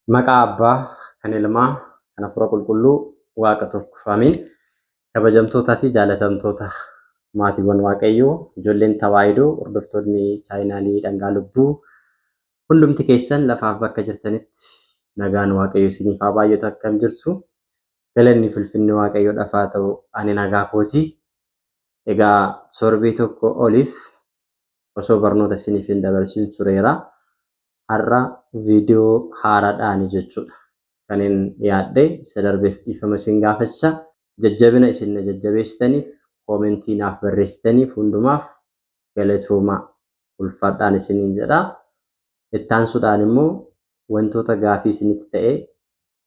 Maqaa Abbaa, kan Ilmaa, kan Hafuura Qulqulluu, Waaqa tokko. Amiin. Kabajamtootaa fi jaalatamtoota maatiiwwan Waaqayyoo, ijoolleen Tawaahidoo, hordoftoonni chaayinaalii Dhangaa Lubbuu, hundumti keessan lafaaf bakka jirtanitti nagaan Waaqayyo isiniif haa baay'atu. Akkam jirtu? Galanni fi ulfinni Waaqayyoodhaaf haa ta'u. Ani nagaa kooti. Egaa torbee tokko oliif osoo barnoota isiniif hin dabarsin tureera. Har'a viidiyoo haaraadhaani jechuudha kanin dhiyaadhe. Isa darbeef dhiifama isin gaafacha. Jajjabina isin na jajjabeessitaniif, koomentii naaf barreessitaniif hundumaaf galatoomaa, ulfaadhaan isiniin jedha. Itti aansuudhaan immoo wantoota gaafii isinitti ta'e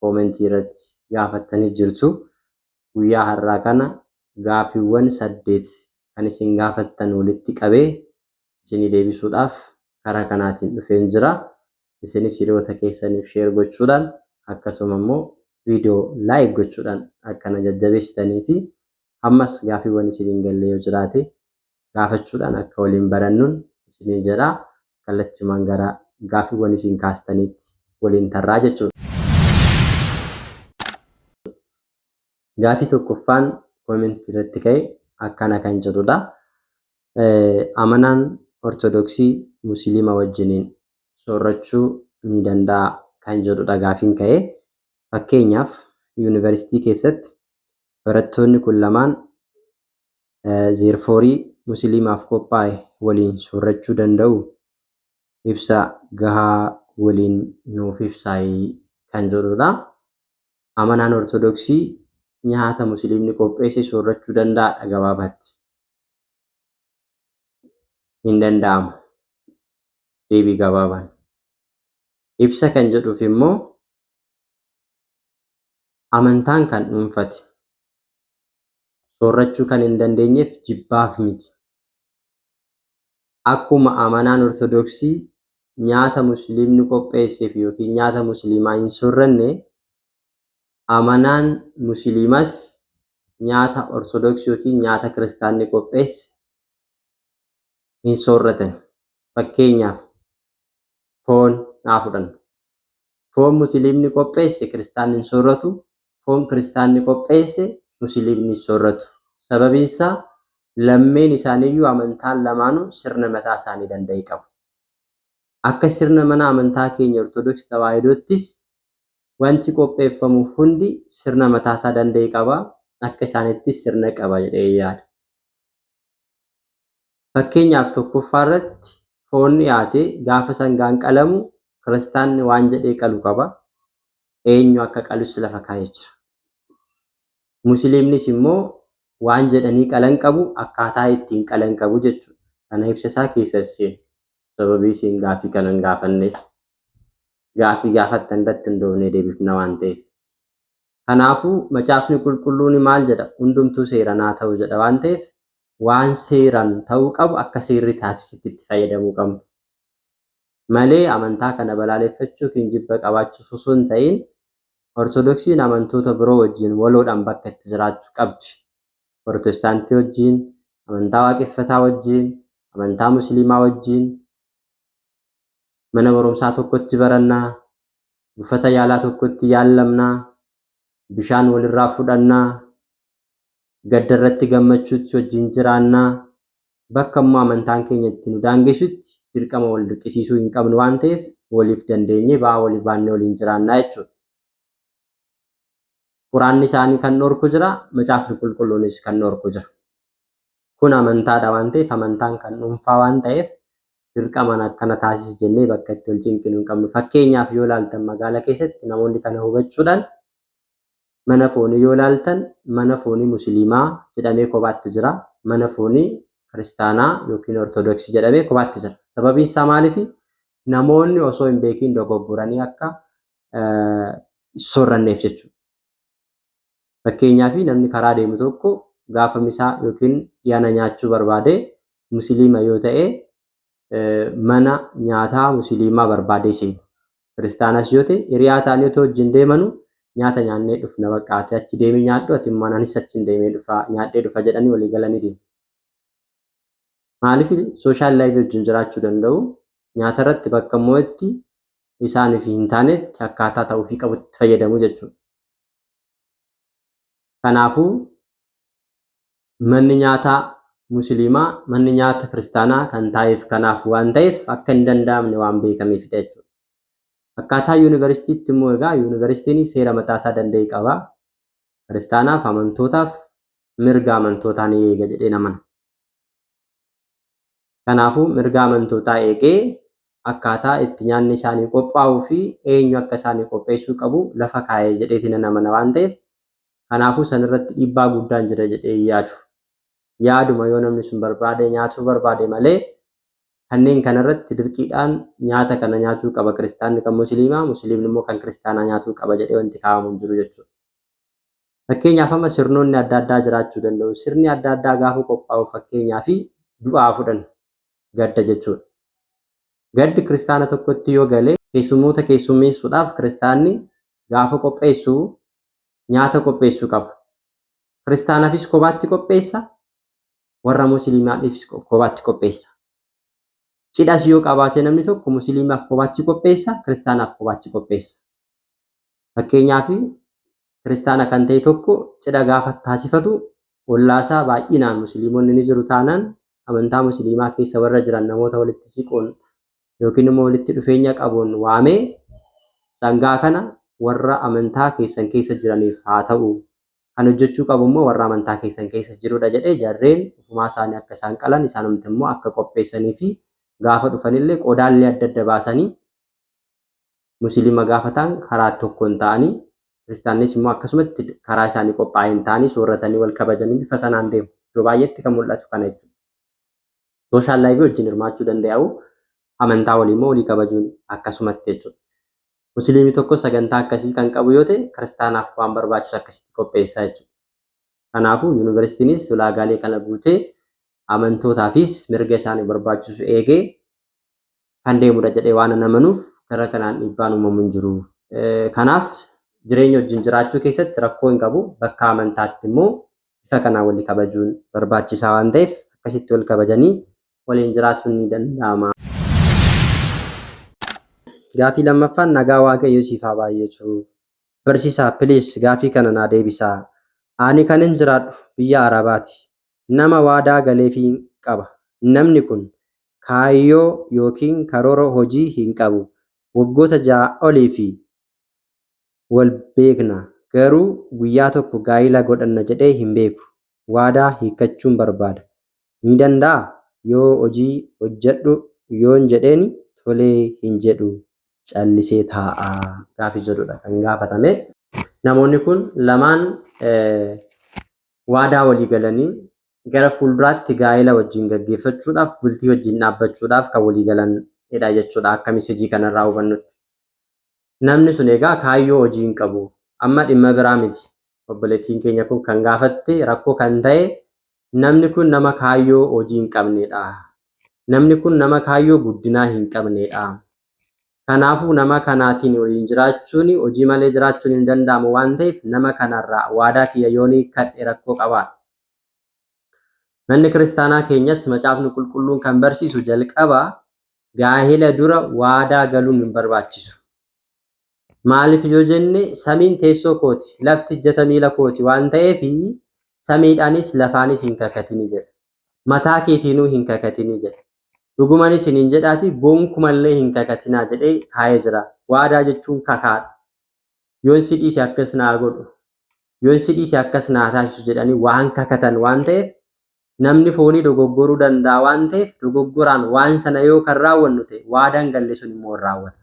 koomentii irratti gaafattanii jirtu. Guyyaa har'aa kana gaafiiwwan 8 kan isin gaafattan walitti qabee isinii deebisuudhaaf karaa kanaatiin dhufeen jira. Isinis hiriyoota keessaniif share gochuudhaan akkasuma immoo viidiyoo like gochuudhaan akka na jajjabeessitanii fi ammas gaafiiwwan isin hin galle yoo jiraate gaafachuudhaan akka waliin barannuun isiniin jedha. Kallattiimaan gara gaafiiwwan isin kaastaniitti waliin tarraa jechuudha. Gaafii tokkoffaan comment irratti ka'e akkana kan jedhudha. Amanaan Ortodoksii Musiliima wajjiniin soorrachuu ni danda'aa kan jedhudha gaafiin ka'e. Fakkeenyaaf yuunivarsiitii keessatti barattoonni kun lamaan zeerfoorii Musiliimaaf qophaa'e waliin soorrachuu danda'uu? Ibsa gahaa waliin nuuf ibsaayi kan jedhudha. Amanaan Ortodoksii nyaata Musiliimni qopheesse soorrachuu danda'aadha gabaabaatti. Hin danda'amu. Deebii gabaabaan. Ibsa kan jedhuuf immoo amantaan kan dhuunfati. Soorrachuu kan hin dandeenyeef jibbaaf miti. Akkuma amanaan Ortodoksii nyaata Musliimni qopheesseef ykn nyaata Musliimaa hin soorranne, amanaan Musliimas nyaata Ortodoksii ykn nyaata Kiristaanni qopheesse hin soorratan. Fakkeenyaaf foon haa fudhannu. Foon Musliimni qopheesse Kiristaanni hin soorratu, foon Kiristaanni qopheesse Musliimni hin soorratu. Sababiin isaa lammeen isaaniiyyuu amantaan lamaanuu sirna mataa isaanii danda'e qabu. Akka sirna mana amantaa keenya Ortodoksi Tawaahidoottis wanti qopheeffamu hundi sirna mataasaa danda'e qaba, akka isaaniittis sirna qaba jedhee yaada. Fakkeenyaaf tokkoffaa irratti foon dhiyaate gaafa sangaan qalamu kiristaanni waan jedhee qalu qaba. Eenyu akka qalus lafa kaa'ee jira. Musiliimnis immoo waan jedhanii qalan qabu, akkaataa ittiin qalan qabu jechuudha. Kana ibsa isaa keessa hin seenu. Sababii isin gaaffii kana hin gaafanneef. Gaaffii gaafattan irratti hundoofnee deebifna waan ta'eef. Kanaafuu Macaafni Qulqulluun maal jedha? Hundumtuu seeraan haa ta'u jedha waan ta'eef waan seeraan ta'uu qabu akka seerri taasisetti itti fayyadamuu qabna. Malee amantaa kana balaaleffachuu yookiin jibba qabaachuuf osoo hin ta'in Ortodoksiin amantoota biroo wajjin waloodhaan bakka itti jiraattu qabdi. Pirotestaantii wajjin, amantaa Waaqeffataa wajjin, amantaa Musliimaa wajjin mana barumsaa tokkotti baranna, buufata yaalaa tokkotti yaallamna, bishaan walirraa fudhanna, gadda irratti gammachuutti wajjin jiraanna. Bakka immoo amantaan keenya itti nu daangessutti dirqama wal dirqisiisuu hin qabnu waan ta'eef waliif dandeenyee ba'aa walii baannee waliin jiraanna jechuudha. Quraanni isaanii kan dhorku jira, Macaafni Qulqulluunis kan dhorku jira. Kun amantaadha waan ta'eef amantaan kan dhuunfaa waan ta'eef dirqamaan akkana taasisi jennee bakka itti wal cinqinu hin qabnu. Fakkeenyaaf yoo ilaaltan magaala keessatti namoonni kana hubachuudhaan mana foonii yoo ilaaltan mana foonii musliimaa jedhamee kophaatti jira. Mana foonii kiristaanaa yookiin ortodoksii jedhamee kophaatti jira. Sababiin isaa maaliifi? Namoonni osoo hin beekiin dogoggoranii akka soorranneef jechuudha. Fakkeenyaaf namni karaa deemu tokko gaafa misaa yookiin dhiyana nyaachuu barbaade musliima yoo ta'e mana nyaataa musliimaa barbaadee seena. Kiristaanas yoo ta'e hiriyaa ta'anii otoo wajjin deemanu nyaata nyaannee dhufna bakka ati achi deemii nyaadhu ati immoo anis achiin deemee dhufa nyaadhee dhufa jedhanii walii galanii deemu. Maaliif sooshaal laayifii wajjin jiraachuu danda'u nyaata irratti bakka immoo itti isaaniif hin taanetti akkaataa ta'uufii qabutti fayyadamu jechuudha. Kanaafuu manni nyaataa Musliimaa, manni nyaata Kiristaanaa kan taa'eef kanaaf waan ta'eef akka hin danda'amne waan beekameefidha jechuudha. Akkaataa yuunivarsiitiitti immoo egaa yuunivarsiitiin seera mataasaa danda'e qaba. Kiristaanaaf, amantootaaf mirga amantootaa ni eega jedheen amana. Kanaafuu mirga amantootaa eegee akkaataa itti nyaanni isaanii qophaa'uu fi eenyu akka isaanii qopheessuu qabu lafa kaa'ee jedheeti nan amana waan ta'eef kanaafuu sanirratti dhiibbaa guddaan jira jedhee hin yaadu. Yaaduma yoo namni sun barbaade nyaatuu barbaade malee kanneen kanarratti dirqiidhaan nyaata kana nyaatuu qaba kiristaanni kan musliimaa, musliimni immoo kan kiristaanaa nyaatuu qaba jedhee wanti kaa'amu hin jiru jechuudha. Fakkeenyaaf amma sirnoonni adda addaa jiraachuu danda'u. Sirni adda addaa gaafa qophaa'u fakkeenyaaf du'aa fudhanna. Gadda jechuudha. Gaddi kiristaana tokkotti yoo gale keessummoota keessummeessuudhaaf kiristaanni gaafa qopheessu nyaata qopheessuu qaba. Kiristaanaafis kophaatti qopheessa, warra musliimaadhaafis kophaatti qopheessa. Cidhas yoo qabaate namni tokko musliimaaf kophaatti qopheessa, kiristaanaaf kophaatti qopheessa. Fakkeenyaaf kiristaana kan ta'e tokko cidha gaafa taasifatu ollaasaa baay'inaan musliimonni ni jiru taanaan amantaa musliimaa keessa warra jiran namoota walitti siquun yookiin immoo walitti dhufeenya qabuun waamee sangaa kana warra amantaa keessan keessa jiraniif haa ta'u kan hojjechuu qabu immoo warra amantaa keessan keessa jirudha jedhee jarreen ofumaa isaanii akka isaan qalan isaanumti immoo akka qopheessanii fi gaafa dhufanillee qodaallee adda adda baasanii Musiliima gaafa ta'an karaa tokkoon ta'anii kiristaannis immoo akkasumatti karaa isaanii qophaa'een ta'anii soorratanii wal kabajanii bifa sanaan deemu. Iddoo baay'eetti kan mul'atu kana jechuudha. Sooshaal laayifii wajjin hirmaachuu danda'u amantaa walii immoo walii kabajuun akkasumatti jechuudha. Musiliimni tokko sagantaa akkasii kan qabu yoo ta'e kiristaanaaf waan barbaachisu akkasitti qopheessaa jechuudha. Kanaafuu yuunivarsiitiinis ulaagaalee kana guutee amantootaafis mirga isaanii barbaachisu eegee kan deemudha jedhee waanan amanuuf gara kanaan dhiibbaan uumamu hin jiru. Kanaaf jireenya wajjin jiraachuu keessatti rakkoo hin qabu. Bakka amantaatti immoo bifa kanaan walii kabajuun barbaachisaa waan ta'eef akkasitti wal kabajanii waliin jiraachuun ni danda'ama. Gaafii lammaffaan nagaa Waaqayyo siif haa baay'atu. Barsiisaa please gaafii kana naa deebisaa. Ani kanin jiraadhu biyya Arabaati. Nama waadaa galeefiin qaba. Namni kun kaayyoo ykn karoora hojii hin qabu. Waggoota 6 oliif wal beekna. Garuu guyyaa tokko gaa'ila godhanna jedhee hin beeku. Waadaa hiikkachuun barbaada. Ni danda'aa? Yoo hojii hojjedhu yoon jedheeni tolee hin jedhu callisee taa'a. Gaaffii jedhudha kan gaafatame. Namoonni kun lamaan waadaa walii galanii gara fuulduraatti gaa'ela wajjin gaggeeffachuudhaaf, bultii wajjin dhaabbachuudhaaf kan walii galan dha jechuudha akka misejii kanarraa hubannutti. Namni sun egaa kaayyoo hojii hin qabu. Amma dhimma biraa miti. Obboleettiin keenya kun kan gaafatte rakkoo kan ta'e namni kun nama kaayyoo hojii hin qabnedha. Namni kun nama kaayyoo guddinaa hin qabnedha. Kanaafuu nama kanaatiin waliin jiraachuun hojii malee jiraachuun hin danda'amu waan ta'eef nama kanarraa waadaa kiyya yoon hiikkadhe rakkoo qabaa? Manni kiristaanaa keenyas Macaafni Qulqulluun kan barsiisu jalqaba gaahela dura waadaa galuun hin barbaachisu. Maaliif yoo jenne samiin teessoo kooti, lafti ijjata miila kooti waan ta'eef samiidhaanis lafaanis hin kakatini jedha. Mataa keetiinuu hin kakatini jedha. Dhuguman isiniin jedhaatii gonkumallee hin kakatinaa jedhee kaa'ee jira. Waadaa jechuun kakaadha. Yoon si dhiise akkas naa godhu, yoon si dhiise akkas naa taasisu jedhanii waan kakatan waan ta'eef namni foonii dogoggoruu danda'a waan ta'eef dogoggoraan waan sana yoo kan raawwannu ta'e waadaan galle sun immoo hin raawwata.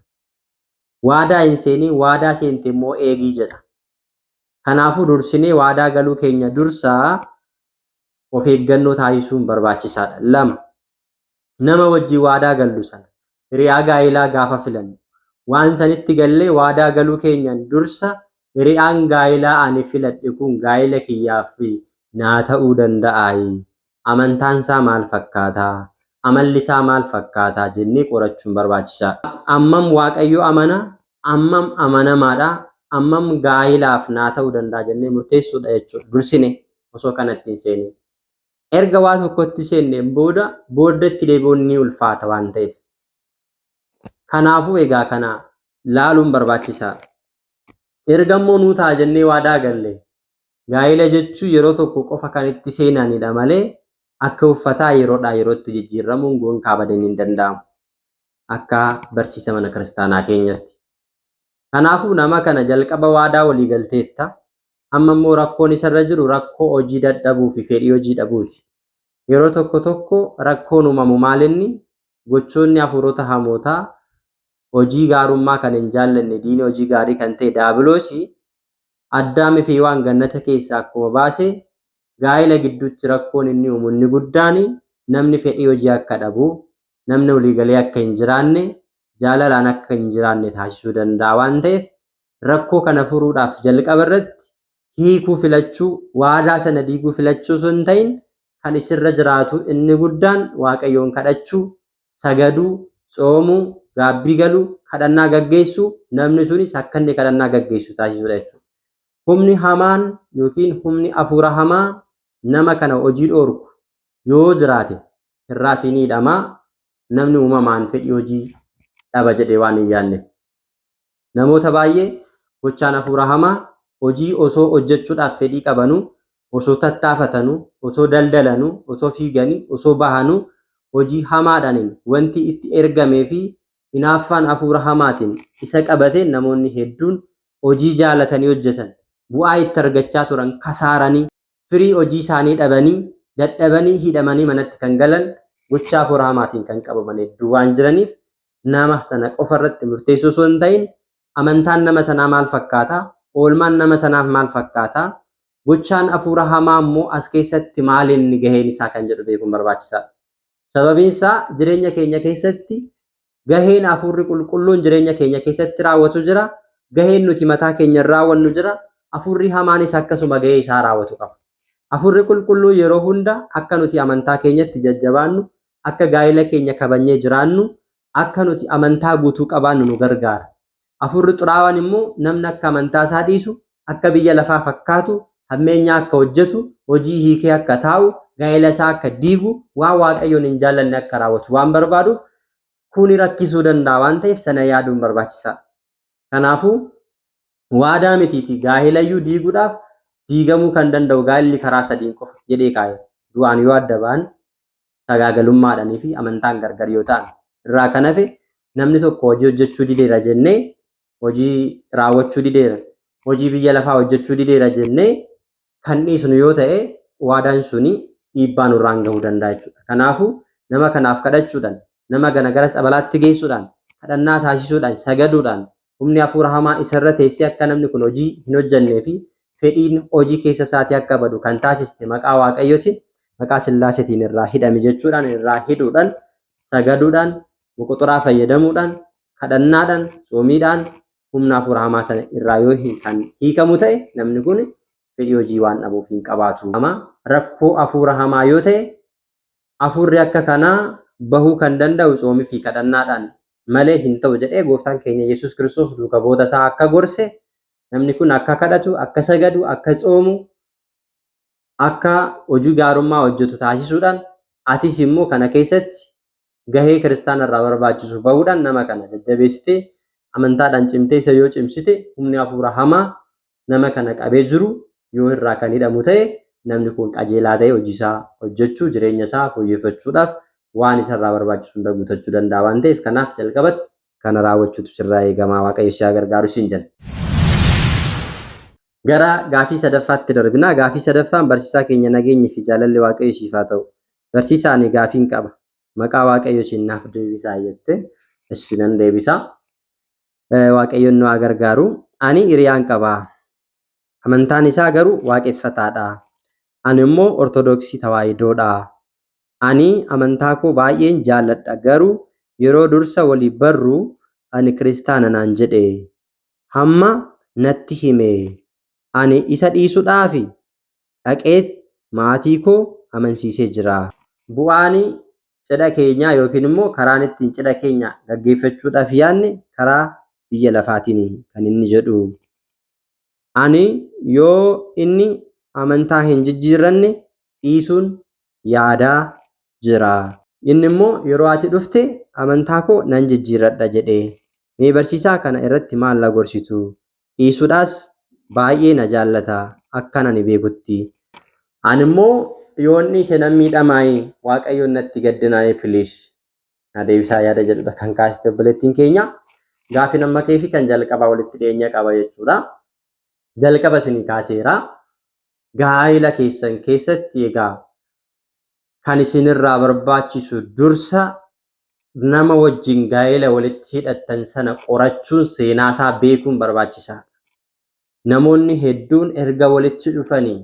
Waadaa hin seeniin waadaa seente immoo eegii jedha. Kanaafuu dursinee waadaa galuu keenya dursa of eeggannoo taasisuun barbaachisaadha. 2, Nama wajjin waadaa gallu sana, hiriyaa gaa'elaa gaafa filannu, waan sanitti gallee waadaa galuu keenyan dursa hiriyaan gaa'elaa ani filadhe kun gaa'ela kiyyaaf naa ta'uu danda'aayi? Amantaansaa maal fakkaata? Amallisaa maal fakkaata? Jennee qorachuun barbaachisaadha. Ammam Waaqayyo amana? Ammam amanamaadha? Ammam gaa'elaaf naa ta'uu danda'a jennee murteessuudha jechuudha dursine osoo kanatti hin seenin. Erga waa tokkotti seenneen booda booddatti deebi'uun ni ulfaata waan ta'eef. Kanaafuu egaa kana laaluun barbaachisaadha. Erga immoo nuu ta'a jennee waadaa galle gaa'ela jechuun yeroo tokko qofa kan itti seenanidha malee akka uffataa yeroodhaa yerootti jijjiirramuun gonkaa badeen hin danda'amu. Akka barsiisa mana kiristaanaa keenyatti. Kanaafuu nama kana jalqaba waadaa walii galteetta. Amma immoo rakkoon isarra jiru rakkoo hojii dadhabuu fi fedhii hojii dhabuuti. Yeroo tokko tokko rakkoon uumamu maalinni gochoonni hafuurota hamootaa hojii gaarummaa kan hin jaallanne diina hojii gaarii kan ta'e daabiloosii Addaamii fi Hewaan gannata keessaa akkuma baase gaa'ela gidduutti rakkoon inni uumu inni guddaan namni fedhii hojii akka dhabu, namni waliigalee akka hin jiraanne, jaalalaan akka hin jiraanne taasisuu danda'a waan ta'eef rakkoo kana furuudhaaf jalqaba irratti hiikuu filachuu, waadaa sana diiguu filachuu osoo hin ta'in kan isirra jiraatu inni guddaan Waaqayyoon kadhachuu, sagaduu, tsoomuu, gaabbii galuu, kadhannaa gaggeessuu, namni sunis akka inni kadhannaa gaggeessu taasisuudha jechuudha. Humni hamaan yookiin humni hafuura hamaa nama kana hojii dhoorku yoo jiraate irraatii ni hidhamaa namni uumamaan fedhii hojii dhaba jedhee waan hin yaadneef. Namoota baay'ee gochaan hafuura hamaa hojii osoo hojjechuudhaaf fedhii qabanuu, osoo tattaafatanuu, osoo daldalanuu, osoo fiiganii, osoo bahanuu hojii hamaadhaan wanti itti ergamee fi hinaaffaan hafuura hamaatiin isa qabate namoonni hedduun hojii jaalatanii hojjetan bu'aa itti argachaa turan kasaaranii firii hojii isaanii dhabanii dadhabanii hidhamanii manatti kan galan gochaa hafuura hamaatiin kan qabaman hedduu waan jiraniif nama sana qofa irratti murteessuu osoo hin ta'in amantaan nama sanaa maal fakkaata? Oolmaan nama sanaaf maal fakkaata? Gochaan hafuura hamaa immoo as keessatti maal inni gaheen isaa kan jedhu beekuun barbaachisaadha. Sababiin isaa jireenya keenya keessatti gaheen hafuurri qulqulluun jireenya keenya keessatti raawwatu jira. Gaheen nuti mataa keenya raawwannu jira. Hafuurri hamaanis akkasuma gahee isaa raawwatu qaba. Hafuurri qulqulluu yeroo hunda akka nuti amantaa keenyatti jajjabaannu, akka gaa'ela keenya kabajnee jiraannu, akka nuti amantaa guutuu qabaannu nu gargaara. Hafuurri xuraawaan immoo namni akka amantaa isaa dhiisu, akka biyya lafaa fakkaatu, hammeenyaa akka hojjetu, hojii hiikee akka taa'u, gaa'ela isaa akka diigu, waan Waaqayyoon hin jaallanne akka raawwatu waan barbaaduuf kuni rakkisuu danda'a waan ta'eef sana yaaduun barbaachisaadha. Kanaafuu waadaa mitiitii gaa'elayyuu diiguudhaaf diigamuu kan danda'u gaa'elli karaa sadiin qofa jedhee kaa'e. Du'aan yoo adda ba'an, sagaagalummaadhaanii fi amantaan gargar yoo ta'an irraa kan hafe namni tokko hojii hojjechuu dideera jennee hojii raawwachuu dideera, hojii biyya lafaa hojjechuu dideera jennee kan dhiisnu yoo ta'e waadaan suni dhiibbaa nurraan gahuu danda'a jechuudha. Kanaafuu nama kanaaf kadhachuudhaan, nama kana gara tsabalaatti geessuudhaan, kadhannaa taasisuudhaan, sagaduudhaan humni hafuura hamaa isarra teessee akka namni kun hojii hin hojjennee fi fedhiin hojii keessa isaatii akka badu kan taasiste maqaa Waaqayyootiin, maqaa Sillaaseetiin irraa hidhami jechuudhaan irraa hidhuudhaan, sagaduudhaan, boqoxoraa fayyadamuudhaan, kadhannaadhaan, tsoomiidhaan humna hafuura hamaa sana irraa yoo kan hiikamu ta'e namni kun fedhii hojii waan dhabuuf hin qabaatu. Rakkoo hafuura hamaa yoo ta'e hafuurri akka kanaa bahuu kan danda'u tsoomii fi kadhannaadhaan malee hin ta'u jedhee gooftaan keenya Yesuus Kiristoos duuka bu'oota isaa akka gorse namni kun akka kadhatu, akka sagadu, akka tsoomu, akka hojii gaarummaa hojjetu taasisuudhaan atis immoo kana keessatti gahee kiristaana irraa barbaachisu bahuudhaan nama kana jajjabeessitee amantaadhaan cimtee isa yoo cimsite humni hafuura hamaa nama kana qabee jiru yoo irraa kan hidhamu ta'e namni kun qajeelaa ta'e hojii isaa hojjechuu jireenya isaa fooyyeffachuudhaaf waan isarraa barbaachisu hunda guutachuu danda'a waan ta'eef kanaaf jalqabatti kana raawwachuutu sirraa eegamaa Waaqayyo si haa gargaaru siin jenna. Gara gaafii sadaffaatti darbina. Gaafii sadaffaan barsiisaa keenya nageenyi fi jaalalli Waaqayyo siif haa ta'u. Barsiisaa ani gaafiin qaba. Maqaa Waaqayyootiin naaf deebisaa jette. Ishi nan deebisa. Waaqayyoon nu haa gargaaru. Ani hiriyaan qaba. Amantaan isaa garuu waaqeffataadha. Ani immoo Ortodoksii Tawaahidoodha. Ani amantaa koo baay'een jaalladha garuu yeroo dursa walii barru ani kiristaana naan jedhe. Hamma natti hime. Ani isa dhiisudhaafi dhaqeet maatii koo amansiisee jira. Bu'aan cidha keenyaa yookiin immoo karaan ittiin cidha keenya gaggeeffachuudhaaf yaadne karaa biyya lafaatiin kan inni jedhu. Ani yoo inni amantaa hin jijjiirranne dhiisuun yaadaa jira. Inni immoo yeroo ati dhufte amantaa koo nan jijjiirradha jedhe. Mee barsiisaa kana irratti maal na gorsitu? Dhiisuudhaas baay'ee na jaallata akkan ani beekutti. Ani immoo yoon dhiise nan miidhamaayi Waaqayyoon natti gaddinaayi please na deebisaa yaada jedhudha kan kaasite obboleettiin keenya. Gaaffiin amma kee fi kan jalqabaa walitti dhiyeenya qaba jechuudha. Jalqaba isinii kaaseera. Gaa'ila keessan keessatti egaa kan isinirraa barbaachisu dursa nama wajjin gaa'ela walitti hidhattan sana qorachuun seenaasaa beekuun barbaachisaadha. Namoonni hedduun erga walitti dhufanii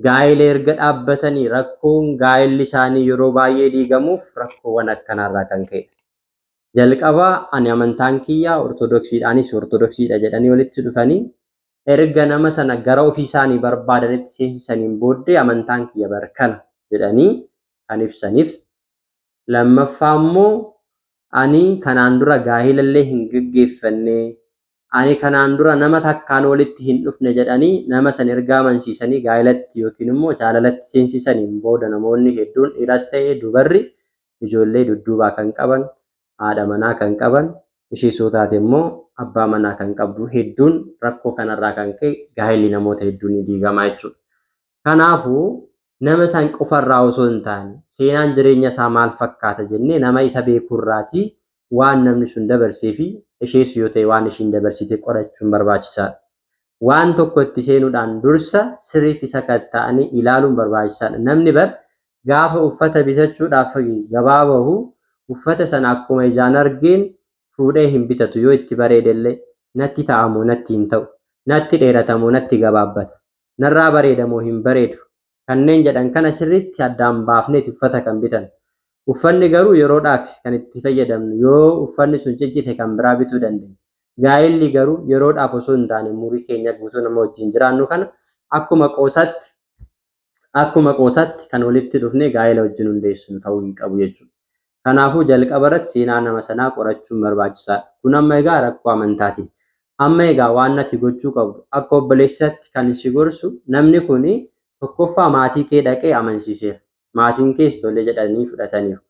gaa'ela erga dhaabbatanii rakkoon gaa'elli isaanii yeroo baay'ee diigamuuf rakkoowwan akkanaarraa kan ka'edha. Jalqaba ani amantaan kiyya Ortodoksiidha anis Ortodoksiidha jedhanii walitti dhufanii erga nama sana gara ofii isaanii barbaadanitti seensisaniin booddee amantaan kiyya bar kana jedhanii kan ibsaniif. Lammaffaa immoo ani kanaan dura gaahilallee hin geggeeffanne, ani kanaan dura nama takkaan walitti hin dhufne jedhanii nama sana erga amansiisanii gaahilatti yookiin immoo jaalalatti seensisaniin booda namoonni hedduun dhiiras ta'e dubarri ijoollee dudduubaa kan qaban, haadha manaa kan qaban, ishees yoo taate immoo abbaa manaa kan qabdu hedduun rakkoo kanarraa kan ka'e gaa'elli namoota hedduu ni diigama jechuudha. Kanaafuu nama san qofarraa osoo hin taane seenaan jireenya isaa maal fakkaata jennee nama isa beekurraatii waan namni sun dabarsee fi ishees yoo ta'e waan ishiin dabarsite qorachuun barbaachisaadha. Waan tokko itti seenuudhaan dursa sirriitti sakatta'anii ilaaluun barbaachisaadha. Namni bar gaafa uffata bitachuudhaaf gabaa bahu uffata sana akkuma ijaan argeen fuudhee hin bitatu yoo itti bareedellee natti ta'a moo natti hin ta'u, natti dheerata moo natti gabaabbata, narraa bareeda moo hin bareedu kanneen jedhan kana sirriitti addaan baafneeti uffata kan bitannu. Uffanni garuu yeroodhaaf kan itti fayyadamnu yoo uffanni sun ciccite kan biraa bituu dandeenya. Gaa'elli garuu yeroodhaaf osoo hin taane umurii keenya guutuu nama wajjin jiraannu kana akkuma qoosaatti akkuma qoosaatti kan walitti dhufnee gaa'ela wajjin hundeessinu ta'uu hin qabu jechuudha. Kanaafuu jalqaba irratti seenaa nama sanaa qorachuun barbaachisaadha. Kun amma egaa rakkoo amantaatiin. Amma egaa waan ati gochuu qabdu akka obboleessatti kan si gorsu namni kun tokkoffaa maatii kee dhaqee amansiiseera. Maatiin kees tole jedhanii fudhataniiru.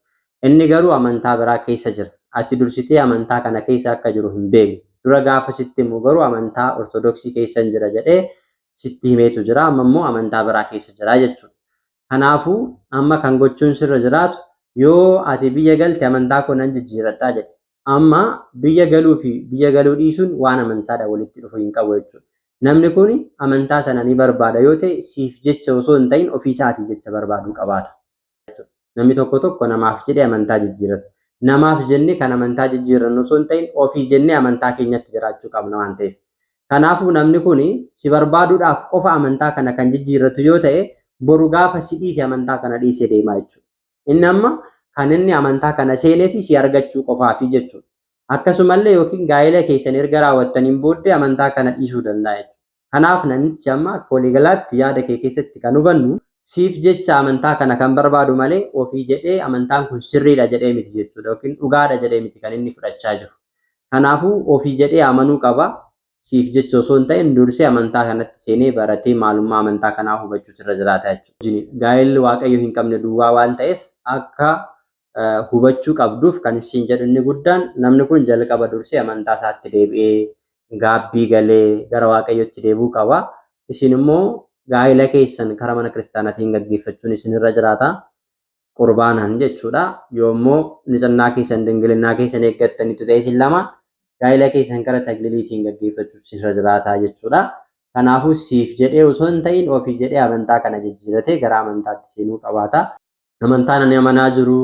Inni garuu amantaa biraa keessa jira. Ati dursitee amantaa kana keessa akka jiru hin beekne. Dura gaafa sitti himu garuu amantaa Ortodoksii keessan jira jedhee sitti himeetu jira. Amma immoo amantaa biraa keessa jira jechuudha. Kanaafuu amma kan gochuun sirra jiraatu yoo ati biyya galte amantaa koo nan jijjiirradha jedhe. Amma biyya galuu fi biyya galuu dhiisuun waan amantaadhaan walitti dhufu hin qabu jechuudha. Namni kun amantaa sana ni barbaada yoo ta'e siif jecha osoo hin ta'in ofii isaatii jecha barbaaduu qabaata. Namni tokko tokko namaaf jedhee amantaa jijjiirrata. Namaaf jennee kan amantaa jijjiirrannu osoo hin ta'in ofii jennee amantaa keenyatti jiraachuu qabna waan ta'eef. Kanaafuu namni kun si barbaaduudhaaf qofa amantaa kana kan jijjiirratu yoo ta'e boru gaafa si dhiise amantaa kana dhiisee deema jechuudha. Inni amma kan inni amantaa kana seeneefi si argachuu qofaafi jechuudha. Akkasumallee yookiin gaa'ela keessan erga raawwattaniin booddee amantaa kana dhiisuu danda'a jechuudha. Kanaaf namichi amma akka waliigalaatti yaada kee keessatti kan hubannu siif jecha amantaa kana kan barbaadu malee ofii jedhee amantaan kun sirriidha jedhee miti jechuudha yookiin dhugaadha jedhee miti kan inni fudhachaa jiru. Kanaafuu ofii jedhee amanuu qaba. Siif jecha osoo hin ta'in dursee amantaa kanatti seenee baratee maalummaa amantaa kanaa hubachuutu irra jiraata jechuudha. Gaa'elli Waaqayyo hin qabne duwwaa waan ta'eef akka hubachuu qabduuf kan siin jedhu inni guddaan namni kun jalqaba dursee amantaa isaatti deebi'ee gaabbii galee gara Waaqayyotti deebi'uu qaba. Isin immoo gaa'ela keessan karaa mana kiristaanaatiin gaggeeffachuun isinirra jiraata. Qurbaanaan jechuudha. Yoo immoo nitsannaa keessan dingilinnaa keessan eeggattanitu ta'e isin lama gaa'ela keessan kara tagliliitiin gaggeeffachuuf isinirra jiraata jechuudha. Kanaafuu siif jedhee osoo hin ta'in ofii jedhee amantaa kana jijjiiratee gara amantaatti seenuu qabaata. Amantaan ani amanaa jiru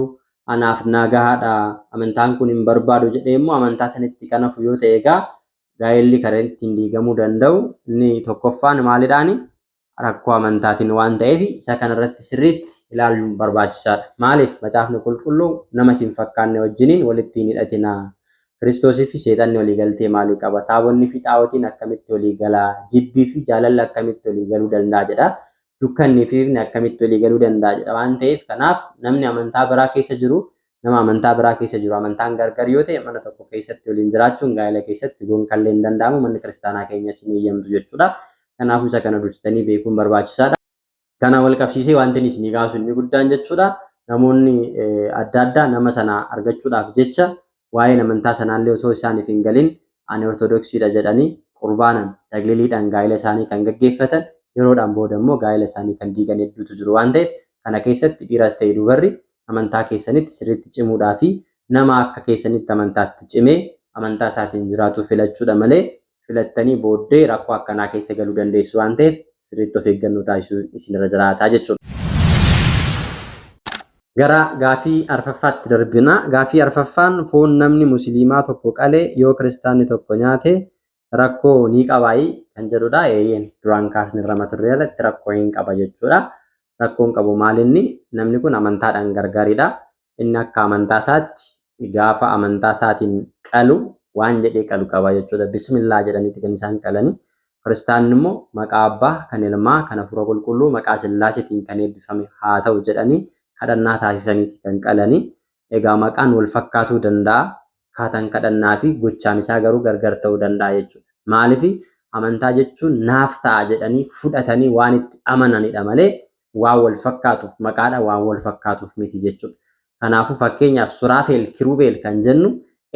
anaaf naa gahaadha, amantaan kun hin barbaadu jedhee immoo amantaa sanitti kan hafu yoo ta'e egaa gaa'elli karaa ittiin diigamuu danda'u inni tokkoffaan maalidhaani? Rakkoo amantaatiin waan ta'eef isa kanarratti sirriitti ilaaluun barbaachisaadha. Maaliif macaafni qulqulluu nama isin fakkaanne wajjiniin walitti hin hidhatinaa. Kiristoosii fi seexanni walii galtee maalii qaba? Taabonni fi xaawotiin akkamitti walii gala? Jibbii fi jaalalli akkamitti walii galuu danda'a jedha. Dukkanni fi ifni akkamitti walii galuu danda'a jedha waan ta'eef kanaaf namni amantaa biraa keessa jiru nama amantaa biraa keessa jiru amantaan gargar yoo ta'e mana tokko keessatti waliin jiraachuun gaa'ela keessatti gonkallee hin danda'amu manni kiristaanaa keenyas hin eeyyamtu jechuudha. Kanaafuu isa kana dursitanii beekuun barbaachisaadha. Kana wal qabsiisee wanti inni isinii kaasu inni guddaan jechuudha. Namoonni adda addaa nama sana argachuudhaaf jecha Waa'een amantaa sanaallee otoo isaaniif hin galin ani Ortodoksiidha jedhanii qurbaanan, tagliliidhaan gaa'ela isaanii kan gaggeeffatan yeroodhaan booda immoo gaa'ela isaanii kan diigan hedduutu jiru waan ta'eef kana keessatti dhiiras ta'e dubarri amantaa keessanitti sirriitti cimuudhaa fi nama akka keessanitti amantaatti cimee amantaa isaatiin jiraatu filachuudha malee filattanii booddee rakkoo akkanaa keessa galuu dandeessu waan ta'eef sirriitti of eeggannoo taasisuu isinirra jiraataa jechuudha. Gara gaafii arfaffaatti darbina. Gaafii arfaffaan foon namni musliimaa tokko qale yoo kiristaanni tokko nyaate rakkoo ni qabaayi kan jedhudha. Eeyyeen duraan kaasne irra mata duree irratti rakkoo hin qaba jechuudha. Rakkoon qabu maalinni namni kun amantaadhaan gargaridha. Inni akka amantaa isaatti gaafa amantaa isaatiin qalu waan jedhee qalu qaba jechuudha. Bismillaa jedhaniiti kan isaan qalani. Kiristaanni immoo maqaa abbaa kan ilmaa kan hafuura qulqulluu maqaa sillaaseetiin kan eebbifame haa ta'u jedhanii kadhannaa taasisaniiti kan qalani. Egaa maqaan wal fakkaatuu danda'a. Akkaataan kadhannaa fi gochaan isaa garuu gargar ta'uu danda'a jechuudha. Maaliif amantaa jechuun naaf ta'a jedhanii fudhatanii waan itti amananidha malee waan wal fakkaatuuf maqaadha waan wal fakkaatuuf miti jechuudha. Kanaafuu fakkeenyaaf Suraafeel Kirubeel kan jennu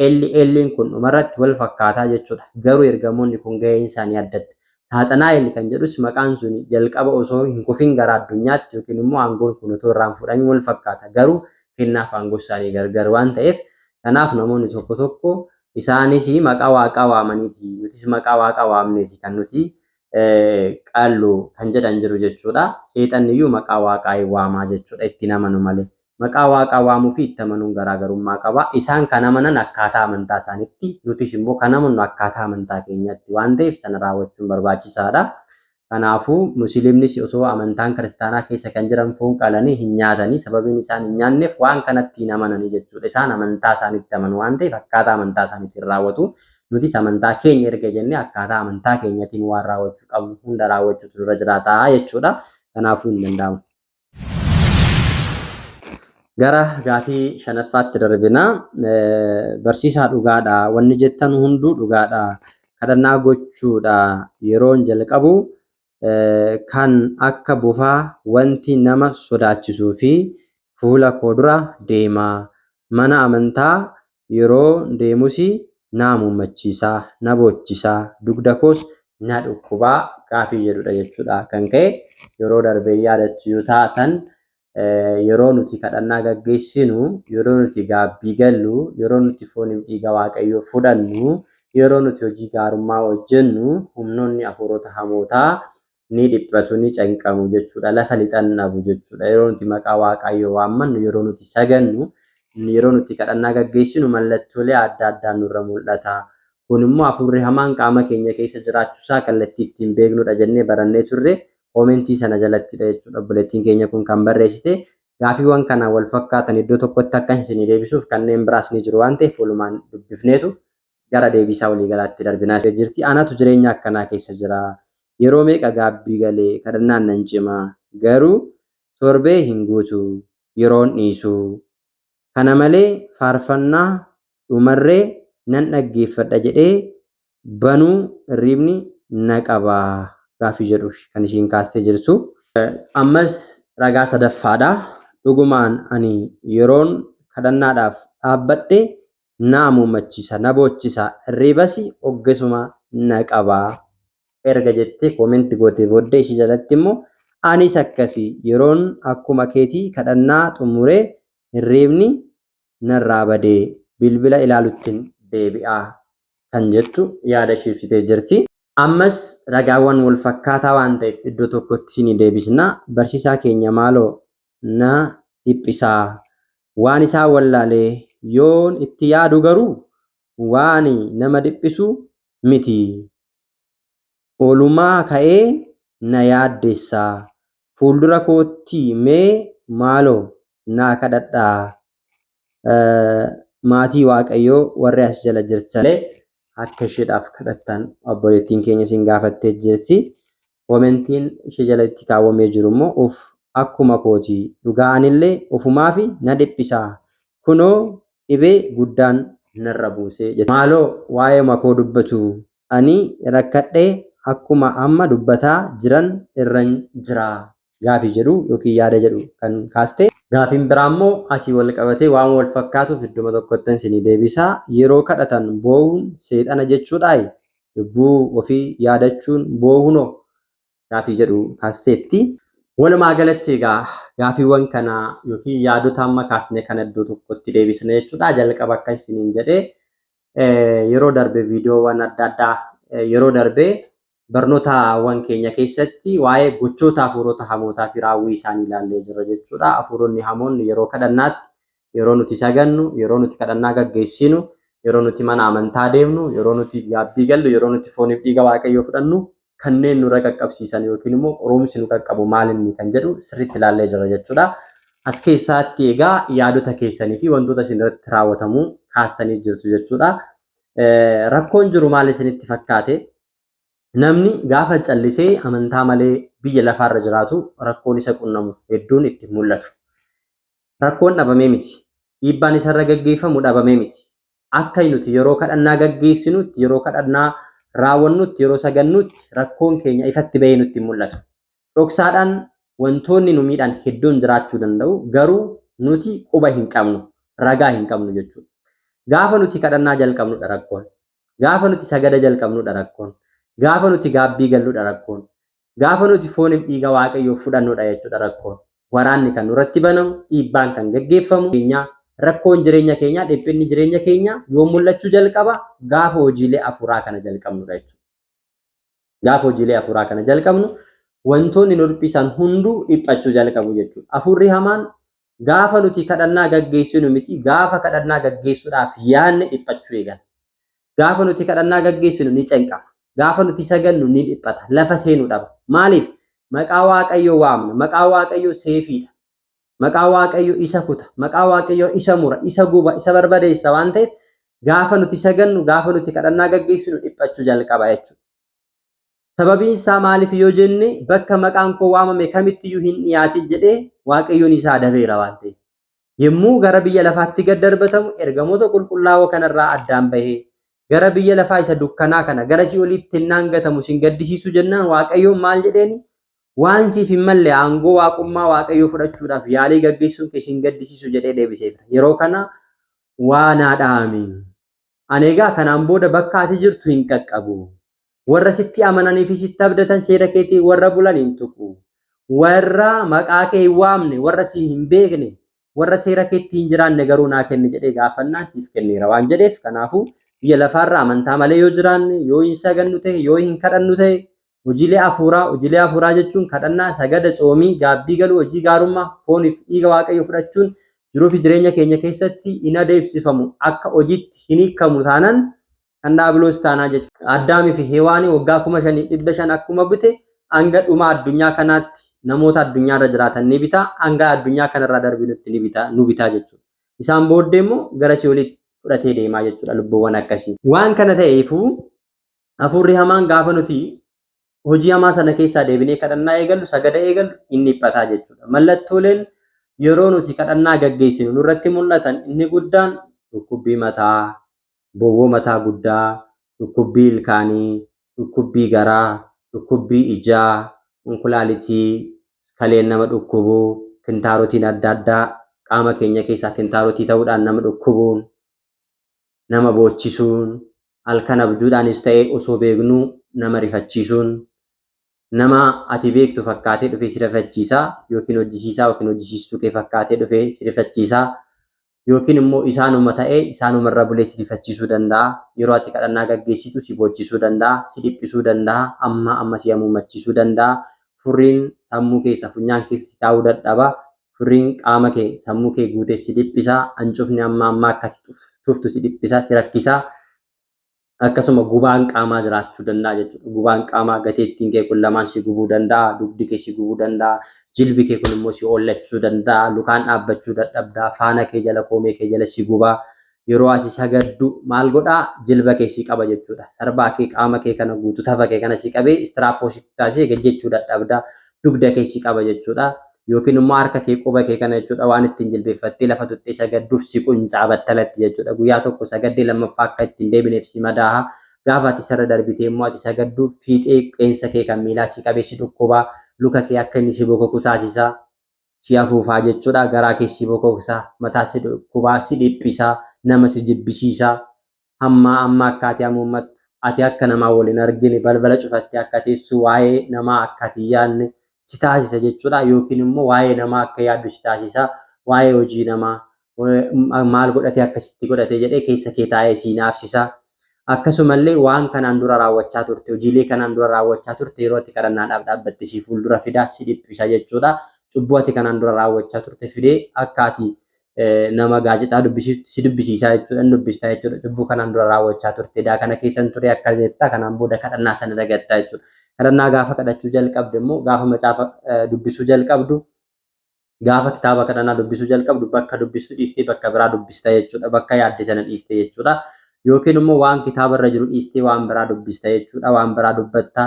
Elli Elliin kun dhumarratti wal fakkaataa jechuudha. Garuu ergamoonni kun gaheen isaanii adda adda. Saaxanaa'el kan jedhus maqaan sun jalqaba osoo hin kufin gara addunyaatti yookiin immoo aangoon kun otoo irraa hin fudhamin wal fakkaata. Garuu kennaaf aangoo isaanii gargar waan ta'eef kanaaf namoonni tokko tokko isaanis maqaa waaqaa waamaniiti nutis maqaa waaqaa waamneeti kan nuti qallu kan jedhan jiru jechuudha. Seexanni iyyuu maqaa waaqaa hin waamaa jechuudha ittiin amanu malee. Maqaa waaqaa waamuu fi itti amanuun garaagarummaa qaba. Isaan kan amanan akkaataa amantaa isaaniitti, nutis immoo kan amannu akkaataa amantaa keenyatti waan ta'eef sana raawwachuun barbaachisaadha. Kanaafuu musliimnis osoo amantaan kiristaanaa keessa kan jiran foon qalanii hin nyaatanii sababiin isaan hin nyaanneef waan kanatti hin amananii jechuudha. Isaan amantaa isaaniitti amanu waan ta'eef akkaataa amantaa isaaniitiin raawwatu. Nutis amantaa keenya erga jennee akkaataa amantaa keenyatiin waan raawwachuu qabnu hunda raawwachuutu nurra jiraata jechuudha. Kanaafuu hin danda'amu. Gara gaafii shanaffaatti darbina. Barsiisaa dhugaadha. Wanni jettan hunduu dhugaadha. Kadhannaa gochuudha yeroon jalqabu kan akka bofaa wanti nama sodaachisuu fi fuula koo dura deema. Mana amantaa yeroo deemus naa muummachiisa, na boochisa, dugda koos na dhukkuba gaafii jedhudha jechuudha kan ka'e. Yeroo darbe yaadattu yoo taatan yeroo nuti kadhannaa gaggeessinu, yeroo nuti gaabbii gallu, yeroo nuti fooniif dhiiga Waaqayyoo fudhannu, yeroo nuti hojii gaarummaa hojjennu humnoonni hafuurota hamootaa ni dhiphatu, ni canqamu jechuudha. Lafa lixan dhabu jechuudha. Yeroo nuti maqaa Waaqayyoo waammannu, yeroo nuti sagannu, yeroo nuti kadhannaa gaggeessinu mallattoolee adda addaa nurra mul'ata. Kun immoo hafuurri hamaan qaama keenya keessa jiraachuusaa kallattii ittiin beeknudha jennee barannee turre. Koomentii sana jalattidha jechuudha. Obboleettiin keenya kun kan barreessite. Gaafiiwwan kana wal fakkaatan iddoo tokkotti akka isinii deebisuuf kanneen biraas ni jiru waan ta'eef walumaan dubbifneetu gara deebiisaa waliigalaatti darbinaa jirti. Anatu jireenya akkanaa keessa jira. Yeroo meeqa gaabbii galee kadhannaan nan cima. Garuu torbee hin guutu yeroon dhiisu. Kana malee faarfannaa dhumarree nan dhaggeeffadha jedhee banuu hirriibni na qaba gaaffii jedhu kan ishiin kaastee jirtu. Ammas ragaa sadaffaadha. Dhugumaan ani yeroon kadhannaadhaaf dhaabbadhe na muummachiisa, na boochisa, hirriibas hoggesuma na qaba erga jettee koomenti gootee booddee ishii jalatti immoo anis akkasi yeroon akkuma keetii kadhannaa xumuree hirriibni narraa badee bilbila ilaaluttin deebi'a kan jettu yaada ishii ibsitee jirti. Ammas ragaawwan wal fakkaataa waan ta'eef iddoo tokkotti isinii deebisna. Barsiisaa keenya maaloo na dhiphisaa. Waan isaa wallaalee yoon itti yaadu garuu waan nama dhiphisu miti. Olumaa ka'ee na yaaddessa. Fuuldura kootti mee maaloo naa kadhadhaa. Maatii Waaqayyoo warri as jala jirtan akka isheedhaaf kadhattan obboleettiin keenya isin gaafattee jirti. Komentiin ishee jalatti kaawwamee jiru immoo uf akkuma kooti dhugaa anillee ofumaafi na dhiphisa kunoo dhibee guddaan narra buuse jette. Maaloo waa'eema koo dubbatu ani rakkadhee akkuma amma dubbataa jiran irran jira. Gaafii jedhu yookiin yaada jedhu kan kaaste. Gaafiin biraa immoo asii wal qabatee waan wal fakkaatuuf idduma tokkottan isinii deebisa. Yeroo kadhatan boo'uun seexana jechuudhaayi? Lubbuu ofii yaadachuun boo'uunoo? Gaafii jedhu kaasteetti. Walumaa galatti egaa gaafiiwwan kana yookiin yaadota amma kaasne kana iddoo tokkotti deebisna jechuudha. Jalqaba akka isiniin jedhe yeroo darbe viidiyoowwan adda addaa yeroo darbe barnootawwan keenya keessatti waa'ee gochoota hafuurota hamootaa fi raawwii isaanii ilaallee jirra jechuudha. Hafuuronni hamoonni yeroo kadhannaatti, yeroo nuti sagannu, yeroo nuti kadhannaa gaggeessinu, yeroo nuti mana amantaa deemnu, yeroo nuti gaabbii gallu, yeroo nuti fooniif dhiiga Waaqayyoo fudhannu kanneen nurra qaqqabsiisan yookiin immoo qorumsi nu qaqqabu maal inni kan jedhu sirriitti ilaallee jirra jechuudha. As keessaatti egaa yaadota keessanii fi wantoota isin irratti raawwatamu kaastanii jirtu jechuudha. Rakkoon jiru maal isinitti fakkaate? Namni gaafa callisee amantaa malee biyya lafaarra jiraatu rakkoon isa qunnamu hedduun itti hin mul'atu. Rakkoon dhabamee miti. Dhiibbaan isarra gaggeeffamu dhabamee miti. Akka nuti yeroo kadhannaa gaggeessinutti, yeroo kadhannaa raawwannutti, yeroo sagannutti rakkoon keenya ifatti bahee nutti hin mul'atu. Dhoksaadhaan wantoonni nu miidhan hedduun jiraachuu danda'u, garuu nuti quba hin qabnu, ragaa hin qabnu jechuudha. Gaafa nuti kadhannaa jalqabnudha rakkoon. Gaafa nuti sagada jalqabnudha rakkoon. Gaafa nuti gaabbii galludha rakkoon. Gaafa nuti fooniif dhiiga Waaqayyoo fudhannudha jechuudha rakkoon. Waraanni kan nurratti banamu, dhiibbaan kan gaggeeffamu, keenyaa, rakkoon jireenya keenyaa, dhiphinni jireenya keenyaa yoom mul'achuu jalqaba? Gaafa hojiilee hafuuraa kana jalqabnudha jechuudha. Gaafa hojiilee hafuuraa kana jalqabnu wantoonni nu dhiphisan hunduu dhiphachuu jalqabu jechuudha. Hafuurri hamaan gaafa nuti kadhannaa gaggeessinu miti, gaafa kadhannaa gaggeessuudhaaf yaadne dhiphachuu eegala. Gaafa nuti kadhannaa gaggeessinu ni cenqama. Gaafa nuti sagannu ni dhiphata. Lafa seenu dhaba. Maaliif? Maqaa Waaqayyoo waamna. Maqaa Waaqayyoo seefiidha. Maqaa Waaqayyoo isa kuta. Maqaa Waaqayyoo isa mura, isa guba, isa barbadeessa waan ta'eef gaafa nuti sagannu, gaafa nuti kadhannaa gaggeessinu dhiphachuu jalqaba jechuudha. Sababiin isaa maaliif yoo jenne bakka maqaan koo waamame kamittiyyuu hin dhiyaatin jedhee Waaqayyoon isa adabeera waan ta'eef. Yommuu gara biyya lafaatti gad darbatamu ergamoota qulqullaa'oo kanarraa addaan bahee gara biyya lafaa isa dukkanaa kana gara si'oliitti hennaan gatamu sin gaddisiisu jennaan Waaqayyoon maal jedheeni? Waan siif hin malle aangoo waaqummaa Waaqayyoo fudhachuudhaaf yaalii gaggeessuun kee sin gaddisiisu jedhee deebiseef. Yeroo kana waa naa dha'ame. Ani egaa kanaan booda bakka ati jirtu hin qaqqabu. Warra sitti amananii fi sitti abdatan seera keetiin warra bulan hin tuqu. Warra maqaa kee hin waamne, warra si hin beekne, warra seera keetti hin jiraanne garuu naa kenni jedhee gaafannaan siif kenneera waan jedheef kanaafuu biyya lafaarra amantaa malee yoo jiraanne, yoo hin sagannu ta'e, yoo hin kadhannu ta'e, hojiilee hafuuraa, hojiilee hafuuraa jechuun kadhannaa, sagada, tsoomii, gaabbii galuu, hojii gaarummaa, fooniif dhiiga Waaqayyoo fudhachuun jiruu fi jireenya keenya keessatti hin adeemsifamu, akka hojiitti hin hiikamu taanan kan daabiloos taanaa jechuudha. Addaamii fi Hewaanii waggaa 5500 akkuma bite hanga dhuma addunyaa kanaatti namoota addunyaarra jiraatan ni bita, hanga addunyaa kanarraa darbinutti ni bita, nu bitaa jechuudha. Isaan booddee immoo gara si'oolitti fudhatee deemaa jechuudha lubbuuwwan akkasii. Waan kana ta'eefuu Hafuurri hamaan gaafa nuti hojii hamaa sana keessaa deebinee kadhannaa eegallu, sagada eegallu inni dhiphataa jechuudha. Mallattooleen yeroo nuti kadhannaa gaggeessinu nurratti mul'atan inni guddaan dhukkubbii mataa, bowwoo mataa guddaa, dhukkubbii ilkaanii, dhukkubbii garaa, dhukkubbii ijaa, inkulaalitii, kaleen nama dhukkubuu, kintaarotiin adda addaa qaama keenya keessaa kintaarotii ta'uudhaan nama dhukkubuun, nama boochisuun, halkan abjuudhaanis ta'e osoo beeknuu nama rifachiisuun, nama ati beektu fakkaatee dhufee si rifachiisa yookiin hojjisiisaa yookiin hojjisiistuu kee fakkaatee dhufee si rifachiisa yookiin immoo isaanuma ta'ee isaanuma irra bulee si rifachiisuu danda'a. Yeroo ati kadhannaa gaggeessitu si boochisuu danda'a, si dhiphisuu danda'a, amma amma si hamuummachiisuu danda'a. Furriin sammuu keessa funyaan keessa si taa'uu dadhaba. Furriin qaama kee, sammuu kee guutee si dhiphisa. Hancufni amma ammaa akka ati tuftu si dhiphisa, si rakkisa. Akkasuma gubaan qaamaa jiraachuu danda'a jechuudha. Gubaan qaamaa gateettiin kee kun lamaan si gubuu danda'a, dugdi kee si gubuu danda'a, jilbi kee kun immoo si hollachuu danda'a, lukaan dhaabbachuu dadhabda, faana kee jala koomee kee jala si guba. Yeroo ati sagaddu maal godhaa? Jilba kee si qaba jechuudha. Sarbaa kee qaama kee kana guutuu tafa kee kana si qabee istiraappoo sitti taasisee gad jechuu dadhabda. Dugda kee si qaba jechuudha. Yookiin immoo harka kee quba kee kana jechuudha waan ittiin jilbeeffattee lafa tuqxee sagadduuf si quncaa battalatti jechuudha. Guyyaa tokko sagaddee lammaffaa akka ittiin deebineef si madaaha. Gaafa ati isarra darbitee immoo ati sagaddu fiixee qeensa kee kan miilaa si qabee si dhukkuba. Luka kee akka inni si bokoku taasisa. Si afuufaa jechuudha. Garaa kee si bokoksa, mataa si dhukkubaa, si dhiphisa, nama si jibbisiisa. Hammaa amma akka ati hamuummattu, ati akka namaa wal hin argine, balbala cufattee akka teessu, waa'ee namaa akka ati hin yaadne si taasisa jechuudha. Yookiin immoo waa'ee namaa akka yaaddu si taasisa. Waa'ee hojii namaa maal godhatee akkasitti godhate jedhee keessa kee taa'ee si hinaafsisa. Akkasumallee waan kanaan dura raawwachaa turte, hojiilee kanaan dura raawwachaa turte yeroo ati kadhannaadhaaf dhaabbatte si fuuldura fida, si dhiphisa jechuudha. Cubbuu ati kanaan dura raawwachaa turte fidee akka ati nama gaazexaa dubbisiiftu si dubbisiisaa jechuudha, hin dubbista jechuudha. Cubbuu kanaan dura raawwachaa turte, edaa kana keessan ture akkas jetta, kanaan booda kadhannaa sana dagatta jechuudha. Kadhannaa gaafa kadhachuu jalqabde immoo gaafa macaafa dubbisuu jalqabdu Gaafa kitaaba kadhannaa dubbisuu jalqabdu bakka dubbistu dhiistee bakka biraa dubbista jechuudha. Bakka yaadde sana dhiiste jechuudha. Yookiin immoo waan kitaaba irra jiru dhiistee waan biraa dubbista jechuudha. Waan biraa dubbatta.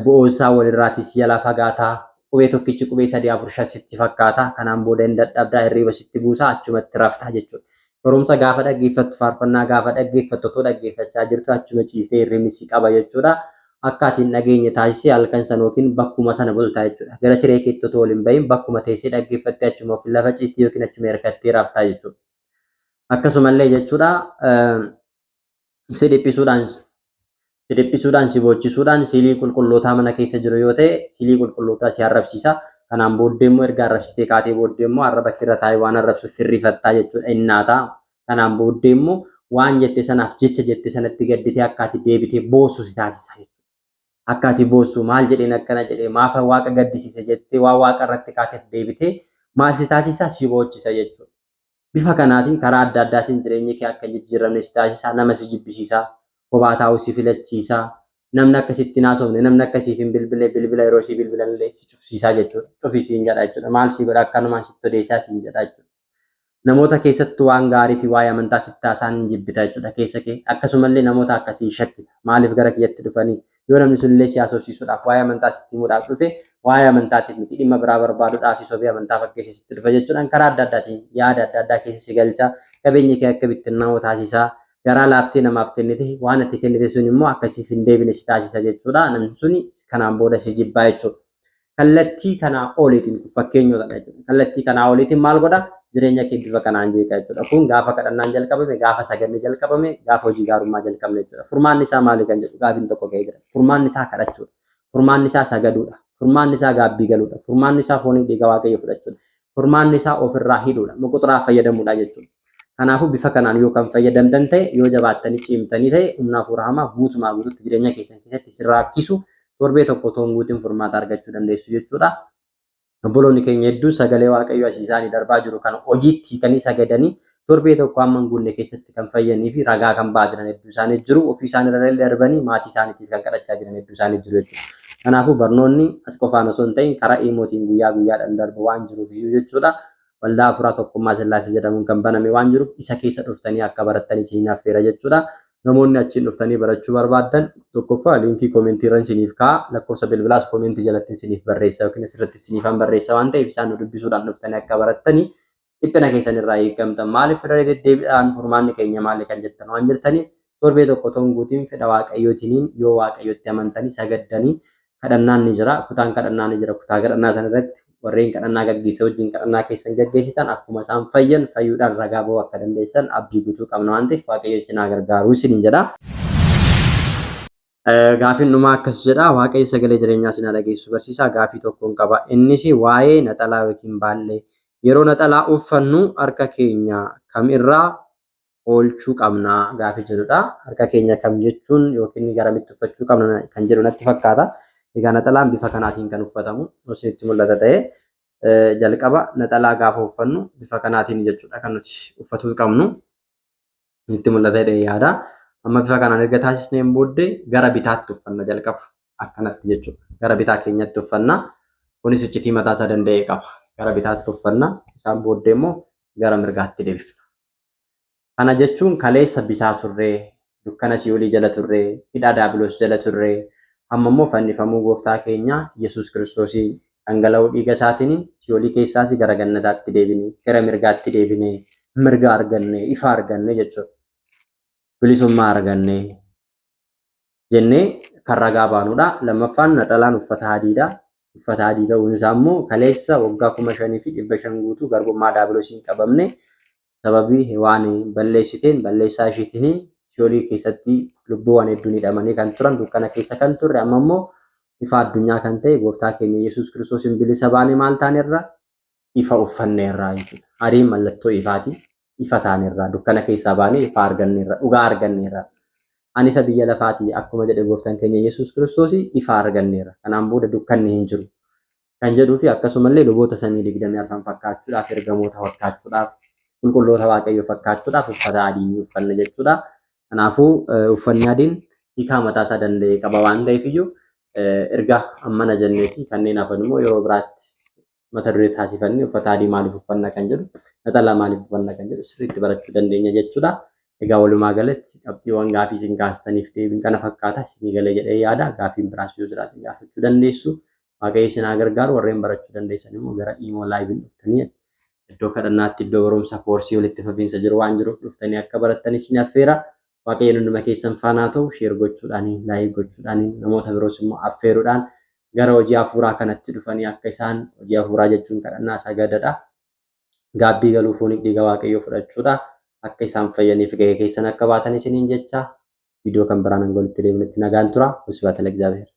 Bo'oonsaa walirraatii si jalaa fagaata. Qubee tokkichi qubee 3 4 5 sitti fakkaata. Kanaan booda hin dadhabda, hirriiba sitti buusa, achumatti rafta jechuudha. Barumsa gaafa dhaggeeffattu, faarfannaa gaafa dhaggeeffattu otoo dhaggeeffachaa jirtu achuma ciistee hirribni si qaba jechuudha. Akka ati hin dhageenye taasisee halkan sana yookiin bakkuma sana bulta jechuudha. Gara siree keetti otoo ol hin bahin bakkuma teessee dhaggeeffattee achuma yookiin lafa ciistee yookiin achuma hirkattee rafta jechuudha. Akkasumallee jechuudha si dhiphisuudhaan si dhiphisuudhaan si boochisuudhaan siilii qulqullootaa mana keessa jiru yoo ta'e siilii qulqullootaa si arrabsiisa. Kanaan booddee immoo erga arrabsitee kaatee booddee immoo arraba irra taa'ee waan arrabsuuf firrifattaa jechuudha innaataa. Kanaan booddee immoo waan jette sanaaf jecha jette sanatti gadditee akka ati deebitee boossu si taasisa jechuudha. Akka ati boossu maal jedheen akkana jedhee maafa waaqa gaddisiise jettee waan waaqa irratti kaateef deebitee maal si taasisa si boochisa jechuudha. Bifa kanaatiin karaa adda addaatiin jireenyi kee akka hin jijjiirramne si taasisa, nama si jibbisiisa, kophaa taa'uu si filachiisa, namni akka sitti hin haasofne, namni akka siif hin bilbile, bilbila yeroo sii bilbilan illee si cufsiisaa jechuudha. Cufi siin jedha jechuudha. Maal sii godha akkanumaan sitti odeessaa siin jedha jechuudha. Namoota keessattuu waan gaarii fi waa'ee amantaa sitti haasa'an hin jibbita jechuudha keessa kee. Akkasumallee namoota akkasii hin shakkita. Maaliif gara kiyyatti dhufanii? Yoo namni sunillee si haasofsiisuudhaaf waa'ee amantaa sitti himuudhaaf dhufe waa'ee amantaatiif miti dhimma biraa barbaaduudhaafi sobee amantaa fakkeessee sitti dhufa jechuudhaan karaa adda addaatiin yaada adda addaa keessa si galcha. Qabeenyi kee akka bittinnaa'u taasisa. Garaa laaftee namaaf kennite waan ati kennite sun immoo akka siif hin deebine si taasisa jechuudha. Namni suni kanaan booda si jibbaa jechuudha. Kallattii kanaa oliitiin kun fakkeenyotadha jechuudha. Kallattii kanaa oliitiin maal godha? Jireenya kee bifa kanaan jeeqa jechuudha. Kun gaafa kadhannaan jalqabame, gaafa saganni jalqabame, gaafa hojii gaarummaa jalqabne jechuudha. Furmaanni isaa maali kan jedhu gaafiin tokko ka'ee jira. Furmaanni isaa kadhachuudha. Furmaanni isaa sagaduudha. Furmaanni isaa gaabbii galuudha. Furmaanni isaa foonii dhiiga Waaqayyo fudhachuudha. Furmaanni isaa ofirraa hidhuudha. Muquxuraa fayyadamuudha jechuudha. Kanaafuu bifa kanaan yoo kan fayyadamtan ta'e, yoo jabaattanii ciimtanii ta'e, humna hafuura hamaa guutumaa guututti jireenya keessan keessatti isin raakkisu torbee tokko otoo hin guutin furmaata argachuu dandeessu jechuudha. Obboloonni keenya hedduun sagalee Waaqayyoo asii isaanii darbaa jiru kana hojiitti hiikanii sagadanii torbee tokko hamma hin guunne keessatti kan fayyanii fi ragaa kan ba'aa jiran hedduu isaanii jiru. Ofii isaanii irra darbanii maatii isaaniitiif kan kadhachaa jiran hedduu isaanii jiru jechuudha. Kanaafuu barnoonni as qofaan osoo hin ta'in karaa iimootiin guyyaa guyyaadhaan darbu waan jiruuf iyyuu jechuudha. Waldaa Afuuraa Tokkummaa Sillaasee jedhamuun kan baname waan jiruuf isa keessa dhuftanii akka barattan isiniin affeera jechuudha. Namoonni achiin dhuftanii barachuu barbaaddan tokkoffaa liinkii koomentii irran isiniif kaa'a. Lakkoofsa bilbilaas koomentii jalatti isiniif barreessa yookiin asirratti isiniifan barreessa waan ta'eef isaan nu dubbisuudhaan dhuftanii akka barattanii dhiphina keessan irraa hiikamtan. Maaliif irra deddeebiidhaan furmaanni keenya maali kan jettan waan jirtaniif torbee tokko otoo hin guutiin fedha Waaqayyootiniin yoo Waaqayyotti amantanii sagaddanii kadhannaan ni jira. Kutaan kadhannaa ni jira. Kutaa kadhannaa sana irratti warreen kadhannaa gaggeessa wajjin kadhannaa keessan gaggeessitan akkuma isaan fayyan fayyuudhaan ragaa ba'uu akka dandeessan abdii guutuu qabna waan ta'eef Waaqayyo isin haa gargaaru isiniin jedha. Gaafiin dhumaa akkas jedha. Waaqayyo sagalee jireenyaa isin haa dhageessisu barsiisaa gaafii tokkoon qaba. Innis waa'ee naxalaa yookiin baallee. Yeroo naxalaa uffannu harka keenya kam irraa oolchuu qabna gaafii jedhudha. Harka keenya kam jechuun yookiin garamitti uffachuu qabna kan jedhu natti fakkaata. Egaa naxalaan bifa kanaatiin kan uffatamu isinitti mul'ata ta'e jalqaba naxalaa gaafa uffannu bifa kanaatiin jechuudha kan nuti uffatuu qabnu. Isinitti mul'ata jedhee yaada. Amma bifa kanaan erga taasisneen booddee gara bitaatti uffanna jalqaba. Akkanatti jechuudha. Gara bitaa keenyatti uffanna. Kunis iccitii mataa isaa danda'e qaba. Gara bitaatti uffanna. Isaan booddee immoo gara mirgaatti deebifna. Kana jechuun kaleessa bisaa turre, dukkana sii'olii jala turre, hidhaa daabiloos jala turre, amma immoo fannifamuu gooftaa keenya Yesuus Kiristoosii dhangala'uu dhiiga isaatiin sii'olii keessaatii gara gannataatti deebine, gara mirgaatti deebine, mirga arganne, ifa arganne jechuudha. Bilisummaa arganne jennee kan ragaa baanudha. Lammaffaan naxalaan uffata adiidha. Uffata adii ta'uun isaa immoo kaleessa waggaa 5500 guutuu garbummaa daabiloosiin qabamne sababii Hewaan balleessiteen balleessaa ishiitiin si'oolii keessatti lubbuuwwan hedduun hidhamanii kan turan dukkana keessa kan turre amma immoo ifa addunyaa kan ta'e gooftaa keenya Yesuus Kiristoosiin bilisa baane maal taanerra ifa uffanneerra jechuudha. Adiin mallattoo ifaati. Ifa taanerra dukkana keessaa baanee ifa arganneerra dhugaa arganneerra. Ani ifa biyya lafaati akkuma jedhe gooftaan keenya Yesuus Kiristoos ifa arganneerra. Kanaan booda dukkanni hin jiru. Kan jedhuu fi akkasumallee luboota samii 24 fakkaachuudhaaf ergamoota fakkaachuudhaaf qulqulloota Waaqayyoo fakkaachuudhaaf uffata adii ni uffanna jechuudha. Kanaafuu uffanni adiin hiikaa mataa isaa danda'e qaba waan ta'eef iyyuu erga ammana jenneeti kanneen hafan immoo yeroo biraatti mata duree taasifannee uffata adii maaliif uffanna kan jedhu naxalaa maaliif uffanna kan jedhu sirriitti barachuu dandeenya jechuudha. Egaa walumaa galatti qabxiiwwan gaafii isin kaastaniif deebiin kana fakkaata isinii galee jedhee yaada gaafiin biraas yoo jiraate gaafachuu dandeessu. Waaqayyo isin haa gargaaru warreen barachuu dandeessan immoo gara Imo live dhuftanii iddoo kadhannaatti iddoo barumsa koorsii walitti fufiinsa jiru waan jiruuf dhuftanii akka barattan isin affeera. Waaqayyoon hunduma keessan faana haa ta'u share gochuudhaan like gochuudhaan namoota biroos immoo affeeruudhaan gara hojii hafuuraa kanatti dhufanii akka isaan hojii hafuuraa jechuun kadhannaa sagadadha. Gaabbii galuu fooniif dhiiga Waaqayyoo fudhachuudha. Akka isaan fayyaniif gahee keessan akka baatan isiniin jecha viidiyoo kan biraan hanga walitti deebinutti nagaan tura. Wasibhaat Lagzaabiheer.